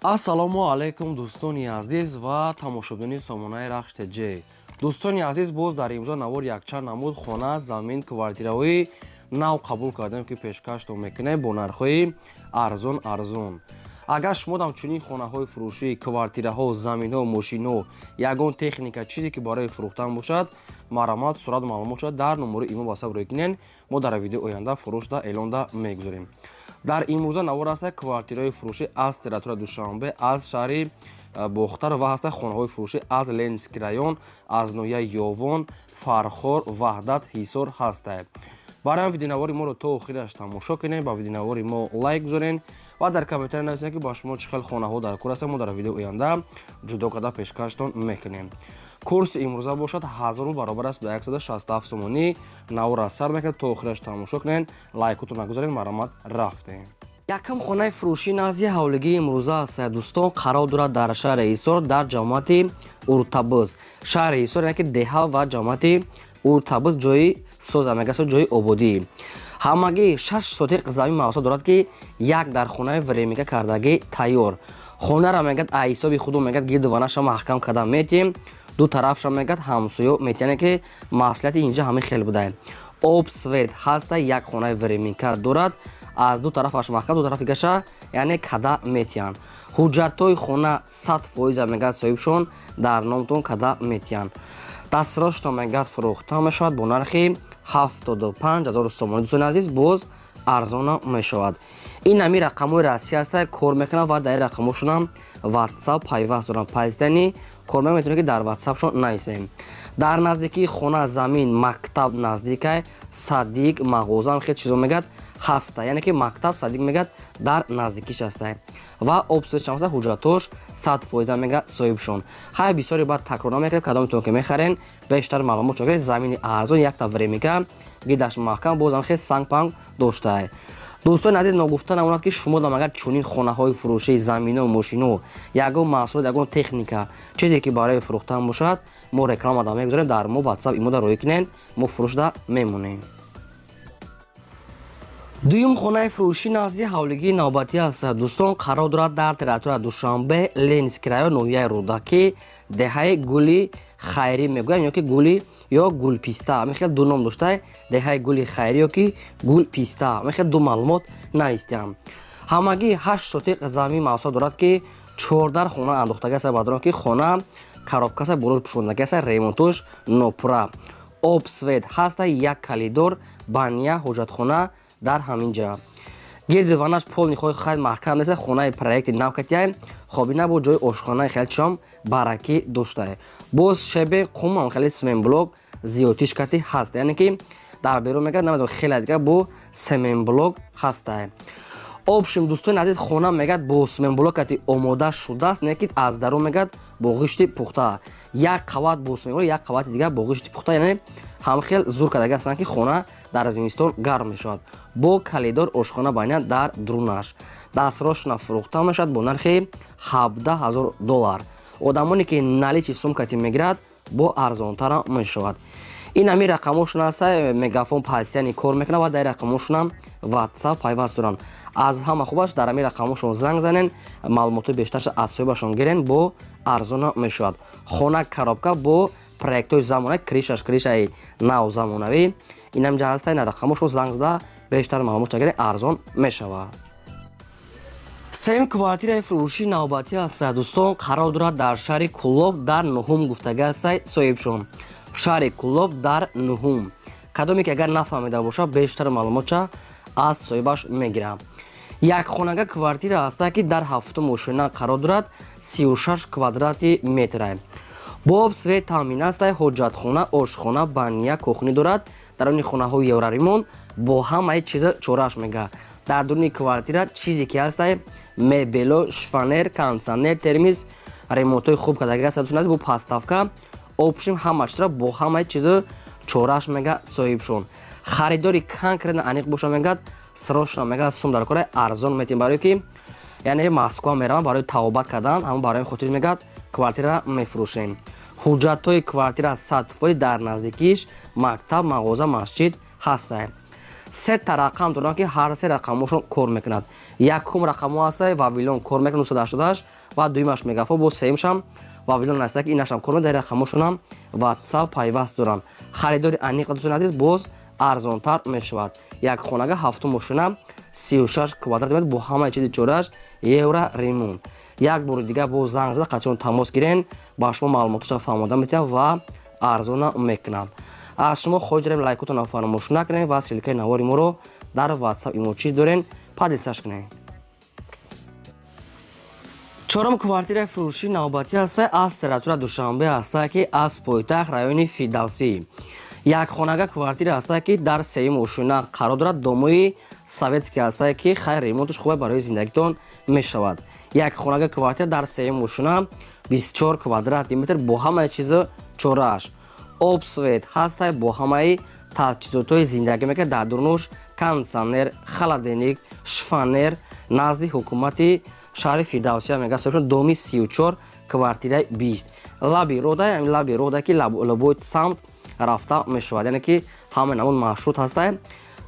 Ассалому алайкум, дӯстони азиз ва тамошобини сомонаи Рахш ТЖ. Дӯстони азиз, боз дар имрӯза навор якчанд намуд хона, замин, квартираҳои нав қабул кардем, ки пешкаштон мекунем бо нархҳои арзон арзон. Агар шумо дам чунин хонаҳои фурӯшӣ, квартираҳо, заминҳо, мошинҳо, ягон техника, чизе ки барои фурӯхтан бошад, марҳамат, сурат, маълумот шуда дар номери имо WhatsApp рӯй кунен. Мо дар видеои оянда фурӯшда эълонда мегузорем. Дар имрӯза навор ҳаста квартираҳои фурӯшӣ аз территорияи Душанбе, аз шаҳри Бохтар ва ҳаста хонаҳои фурӯшӣ аз Ленинский район, аз ноҳияи Ёвон, Фархор, Ваҳдат, Ҳисор ҳастае. Барои видеонавори моро то охираш тамошо кунед, ба видеонавори мо лайк гузорен ва дар комментария нависед, ки ба шумо чӣ хел хонаҳо дар кор ҳастанд. Мо дар видеои оянда ҷудо карда пешкаштон мекунем. Курси имрӯза бошад 1000 рубл, баробар аст ба 167 сомонӣ. Навора сар мекунед, то охираш тамошо кунед, лайкотон нагузоред. Марҳамат, рафтем. Якам хонаи фурӯшӣ назди ҳавлигии имрӯза аст, дӯстон, қарор дорад дар шаҳри Ҳисор, дар ҷамоати Уртабуз. Шаҳри Ҳисор, яъне ки деҳа ва ҷамоати Уртабуз, ҷои соза мегаса, ҷои ободӣ. Ҳамагӣ 6 сотиқ замин мавсо дорад, ки як дар хонаи временка кардагӣ тайёр. Хонара мегӯяд, а ҳисоби худу мегӯяд, гирду ванаша маҳкам карда метиҳем, ду тарафша мегӯяд, ҳамсоё метиҳане, ки маслиҳати инҷа ҳамин хел буда. Об, свет ҳаста, як хонаи временка дорад, аз ду тарафаш маҳкам, ду тарафи гаша яъне када метиҳанд. Ҳуҷҷатҳои хона 100%, мегӯяд, соҳибшон дар номтон када метиҳанд. Дастрошто мегӯяд, фурӯхта мешавад бо нархи 75 000 сомонӣ. Дӯстони азиз, боз арзона мешавад. Ин ҳами рақамҳои Россия ҳаста, кор мекунад ва дар ин рақамҳошонам WhatsApp пайваст доранд. Пайстани кор метавонед, ки дар WhatsAppшон нависем. Дар наздикии хона, замин мактаб наздикай, садик, мағозаам хел чизо мегӯяд ҳаста, яъне ки мактаб, садик мегӯяд, дар наздикиш ҳаста ва об, свет шамса. Ҳуҷҷатош 100%, мегӯяд, соҳибшон. Хай, бисёре баъд такрор намекунем. Кадомтон ки мехарен, бештар маълумот чокаред. Замини арзон, якта временка, гидаш маҳкам, бозам хел сангпанг доштае. Дӯстони азиз, ногуфта намонад, ки шумо дам агар чунин хонаҳои фурӯшии, замино, мошино, ягон маҳсулот, ягон техника, чизе ки барои фурӯхтан бошад, мо реклама да мегузорем. Дар мо WhatsApp, имо да рӯй кунен, мо фурӯшда мемонем. Дуюм хонаи фурӯшӣ назди ҳавлигии навбатӣ аст, дӯстон, қарор дорад дар территорияи Душанбе, Ленинский район, ноҳияи Рӯдакӣ, деҳаи Гули Хайрӣ мегӯянд ё ки гули ё Гулписта, ҳамин хел ду ном дошта, деҳаи Гули Хайрӣ ё ки Гулписта, ҳамин хел ду маълумот навистиам. Ҳамагӣ 8 сотиқ замин мавсо дорад, ки чордар хона андохтагӣ аст. Баъдорам ки хона коробка аст, болош пӯшондагӣ аст, ремонтош нопура. Об, свет ҳаста, як калидор, баня, ҳоҷатхона дар ҳамин ҷа. Гирди ванаш полный хои хайд маҳкам нест, хонаи проекти навкатиай. Хобина бо ҷои ошхонаи хел чом баракӣ доштае. Боз шебе қумам хеле цементблок зиёдтиш кати ҳаст, яъне ки дар берун мегӯяд, намедонам, хеле дига бо цементблок ҳастае. Общем, дӯстони азиз, хона мегӯяд, бо цементблок кати омода шудааст, не ки аз дарун мегӯяд, бо ғишти пухта, як қават бо цементблок, як қавати дигар бо ғишти пухта, яъне ҳам хел зур кардаги ҳастанд, ки хона дар зимистон гарм мешавад. Бо калидор, ошхона, баня дар дурунаш. Дастрошна фурӯхта мешавад бо нархи 17 000 доллар. Одамоне ки наличный сумкати мегирад, бо арзонтара мешавад. Ин ҳамин рақамҳошон аста, Мегафон постоянно кор мекунад ва дар рақамҳошонам WhatsApp пайваст доранд. Аз ҳама хубаш дар ҳамин рақамҳошон занг занен, маълумотҳои бештарша аз соҳибашон гирен, бо арзона мешавад. Хона коробка бо проектҳои замона, крышаш крышаи нав, замонавӣ. Инам ҷа ҳаста, ина рақамҳошон, занг зада бештар маълумот гирен, арзон мешавад. Сеюм квартираи фурӯшии навбатӣ аст, дӯстон, қарор дорад дар шаҳри Куллоб, дар Нуҳум гуфтага ҳастай соҳибшон. Шаҳри Куллоб, дар Нуҳум. Кадоме ки агар нафаҳмида бошад, бештар маълумотша аз соҳибаш мегирам. Як хонага квартира ҳаста, ки дар ҳафтум ошёна қарор дорад, 36 квадрати метра. Бо об, свет таъмин аста, ҳоҷатхона, ошхона, баня, кухня дорад. Дар они хонаҳои евроремонт бо ҳамаи чиза чорааш мега. Дар дуруни квартира чизе ки ҳастай: мебело, шифоньер, кондитсионер, термис, ремонтҳои хуб кардаги аст, бо подставка. Общем, ҳама чизро бо ҳамаи чизо чорааш мега соҳибшон. Харидори конкретно аниқ боша, мегӯяд, срочно, мегӯяд, сум дар кора, арзон метем, барое ки яъне Москва меравам барои тавобат кардан, ҳамон барои хотир, мегӯяд, квартира мефурӯшем. Ҳуҷҷатҳои квартира 100%. Дар наздикиш мактаб, мағоза, масҷид ҳастае. Сета рақам доранд, ки ҳар се рақамошон кор мекунад. Якум рақамҳо ҳаста, Вавилон кор мекунад, 988, ва дуюмаш Мегафон, бо сеюмшам Вавилон аста, ки инашам кор мекунад. Дар рақамошонам Ватсап пайваст доранд. Харидори аниқ, дӯстони азиз, боз арзонтар мешавад. Як хонага, ҳафтум мошина, 36 квадрат метр, бо ҳамаи чизи чорааш, евро ремонт. Як бори дигар боз занг зада, қатъиён тамос гирен, ба шумо маълумоташа фаҳмода метиҳам ва арзона мекунанд. Аз шумо хоҳиш дорем, лайкотонро фаромӯш накунед ва ссылкаи навори моро дар Ватсап, имо чиз дорен, поделиться кунед. Чорум квартираи фурӯшии навбатӣ ҳаста, аз территория Душанбе ҳаста, ки аз пойтахт, райони Фирдавсӣ. Як хонага квартира ҳаста, ки дар сеюм ошина қарор дорад. Домои советский ҳаста, ки хайр, ремонташ хуб, барои зиндагитон мешавад. Як хонага квартира дар сеюм ошина, 24 квадрати метр, бо ҳамаи чизу чорааш, об, свет ҳаста, бо ҳамаи таҷҳизотҳои зиндагӣ мекард. Дар дурнуш кондиционер, холодильник, шифоньер. Назди ҳукумати шаҳри Фирдавсия мега, доми 34, квартираи 20, лаби рода, лаби рода, ки лабои самт рафта мешавад, яъне ки ҳамаи намуд маршрут ҳаста.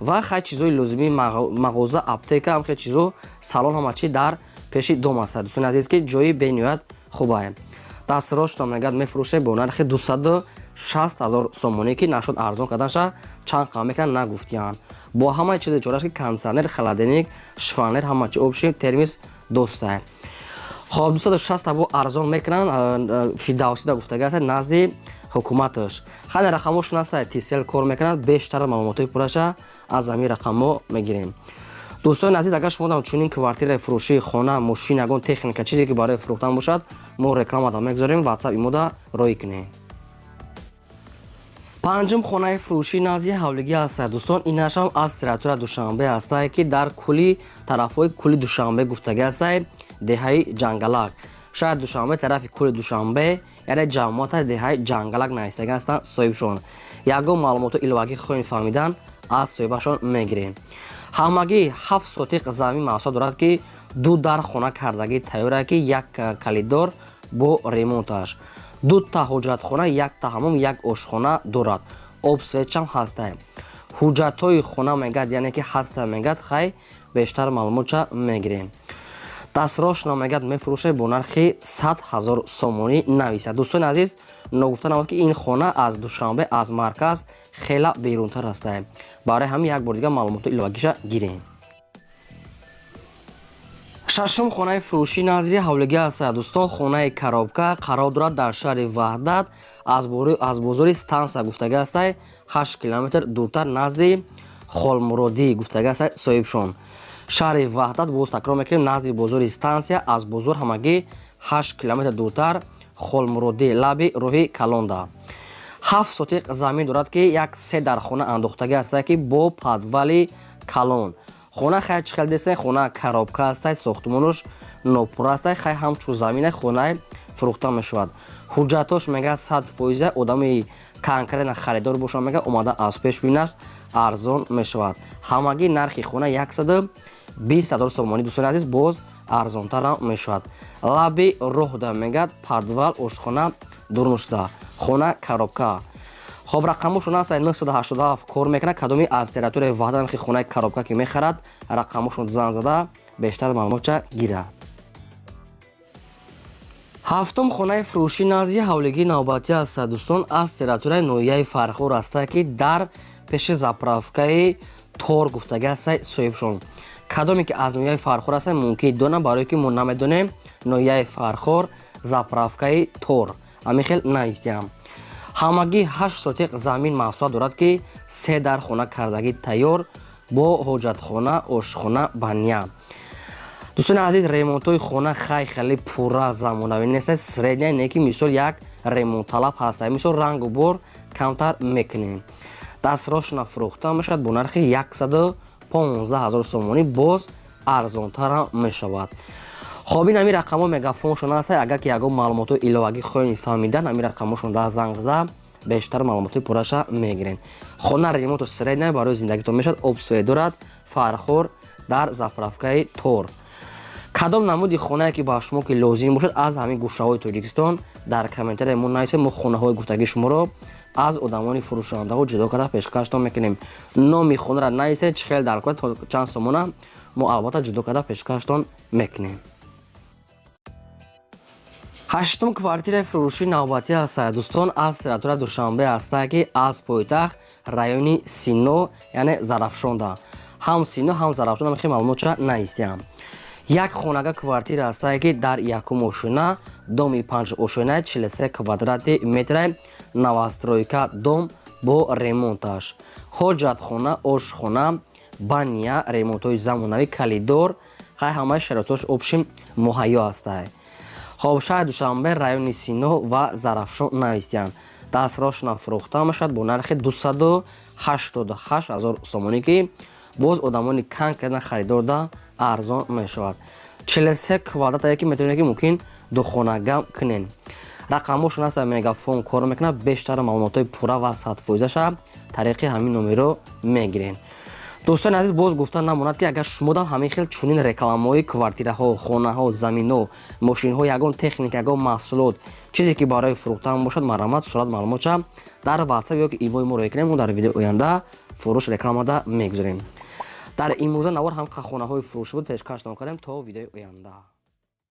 Ва хай, чизҳои лозимии мағоза, аптека, ҳам чизо, салон, ҳама чи дар пеши дом аст, дӯстони азиз, ки ҷои бениҳоят хубае. Дастрошно мегӯяд, мефурӯшед бо нархи 260 000 сомонӣ, ки нашуд арзон карданша, чанд қам мекунад, нагуфтиянд. Бо ҳамаи чизи чораш, ки кондиционер, холодильник, шифоньер, ҳама чи общий, термис достае. Хоб, 260 бо арзон мекунанд. Фирдавсида гуфтага аст, назди ҳукуматаш. Хеле рақамҳошон аст, Тисел кор мекунад. Бештар маълумотҳои пурраша аз ҳамин рақамҳо мегирем. Дӯстони азиз, агар шумо чунин квартираи фурӯшӣ, хона, мошин, ягон техника, чизе ки барои фурӯхтан бошад, мо рекламада мегузорем, Ватсап имода роҳӣ кунем. Панҷум хонаи фурӯшӣ назди ҳавлигӣ ҳаста, дӯстон. Инашам аз территория Душанбе ҳастае, ки дар кули тарафҳои кули Душанбе гуфтагӣ ҳастае, деҳаи Ҷангалак, шаҳри Душанбе, тарафи кули Душанбе, яъне ҷамоата деҳаи Ҷангалак навистагӣ ҳастанд соҳибшон. Ягон маълумоту иловагӣ хоҳем фаҳмидан, аз соҳибашон мегирем. Ҳамагӣ 7 сотиқ замин маҳсул дорад, ки ду дар хона кардагӣ тайёра, ки як коридор бо ремонташ, дута ҳоҷатхона, якта ҳамом, як ошхона дорад, об, светчам ҳастае. Ҳуҷҷатҳои хона мегӯяд, яъне ки ҳаста мегӯяд. Хай, бештар маълумотча мегирем. Дастрошно мегӯяд, мефурӯшад бо нархи 100 000 сомонӣ нависад. Дӯстони азиз, ногуфта намод, ки ин хона аз Душанбе, аз марказ хела берунтар ҳастае. Барои ҳамин як бор дигар маълумоти иловагиша гирем. Шашум хонаи фурӯшӣ назди ҳавлигӣ аст, дӯстон. Хонаи коробка қарор дорад дар шаҳри Ваҳдат, аз бозори стансия гуфтага ҳастай, 8 километр дуртар, назди Холмуродӣ гуфтага ҳастай соҳибшон. Шаҳри Ваҳдат, боз такрор мекунем, назди бозори стансия, аз бозор ҳамагӣ 8 километр дуртар, Холмуродӣ, лаби роҳи калонда. 7 сотиқ замин дорад, ки як се дар хона андохтагӣ ҳастае, ки бо подвали калон. Хона хай, чӣ хел десен, хона коробка ҳастай, сохтмонаш нопурра ҳастай. Хай, ҳамчун замина хонаи фурӯхта мешавад. Ҳуҷҷатош мега 100%. Одами конкретно харидор боша, мега, омада аз пеш бинаш, арзон мешавад. Ҳамагӣ нархи хона 120 000 сомонӣ, дӯстони азиз, боз арзонтарам мешавад. Лаби роҳда мегӯяд, подвал, ошхона дурнушда, хона коробка. Хоб, рақамошон аст, 987 кор мекунад. Кадоми аз территорияи Ваҳдат хи хонаи коробка ки мехарад, рақамошон занг зада, бештар маълумотча гирад. Ҳафтум хонаи фурӯшӣ назди ҳавлигии навбатӣ аст, дӯстон. Аз территорияи ноҳияи Фархор аста, ки дар пеши заправкаи Тор гуфтагӣ аста соҳибшон. Кадоме ки аз ноҳияи Фархор аста, мумкин донам, барое ки мо намедонем. Ноҳияи Фархор, заправкаи Тор, ҳамин хел навистиям. Ҳамагӣ 8 сотиқ замин маҳсулот дорад, ки се дар хона кардагӣ тайёр, бо ҳоҷатхона, ошхона, баня. Дӯстони азиз, ремонтҳои хона хай, хеле пурра замонавӣ нест, средняя не, ки мисол як ремонтталаб ҳаста, мисол рангу бор камтар мекунем. Дастрошна фурӯхта мешавад бо нархи 115 000 сомонӣ, боз арзонтарам мешавад. Хоб, ин ҳамин рақамҳо мегафоншон аст. Агар ки ягон маълумотҳои иловагӣ хоҳем фаҳмидан, ҳамин рақамҳошон дар занг зада, бештар маълумотҳои пурраша мегирем. Хона ремонту средняя, барои зиндагитон мешавад, об, свет дорад. Фархор, дар заправкаи Тор. Кадом намуди хонае ки ба шумо ки лозим бошад аз ҳамин гӯшаҳои Тоҷикистон, дар комментария мо нависед. Мо хонаҳои гуфтагии шуморо аз одамони фурӯшандаҳо ҷудо карда пешкаштон мекунем. Номи хонаро нависед, чӣ хел дар чанд сомона, мо албатта ҷудо карда пешкаштон мекунем. Ҳаштум квартираи фурӯши навбатӣ ҳастад, дӯстон, аз территория Душанбе ҳастад, ки аз пойтахт, райони Сино, яъне Зарафшонда. Ҳам Сино, ҳам Зарафшон, хеле маълумотча наистиям. Як хонага квартира ҳастае, ки дар якум ошёна, доми панҷ ошёнаи, 43 квадрати метра, новостройка дом бо ремонташ, ҳоҷатхона, ошхона, баня, ремонтҳои замонавӣ, коридор, хай, ҳамаи шароитош общем муҳайё ҳастае. Хоб, шаҳри Душанбе, райони Сино ва Зарафшон навистиянд. Дастрошона фурӯхта мешавад бо нархи 288 ҳазор сомонӣ, ки боз одамони кан кардан харидорда арзон мешавад. 43 квадратае, ки метавонед, ки мумкин духонагам кунен. Рақамҳошон аст, Мегафон кор мекунад. Бештар маълумотҳои пурра ва 100%-аша тариқи ҳамин номерро мегирен. Дӯстони азиз, боз гуфта намонад, ки агар шумодам ҳамин хел чунин рекламаҳои квартираҳо, хонаҳо, заминҳо, мошинҳо, ягон техника, ягон маҳсулот, чизе ки барои фурӯхтан бошад, марҳамат, сурат, маълумотша дар Ватсап ё ки имои мо роя кунем. Мо дар видеои оянда фурӯш рекламада мегузорем. Дар имрӯза навор ҳам хонаҳои фурӯшӣ буд, пешкаш кардем. То видеои оянда.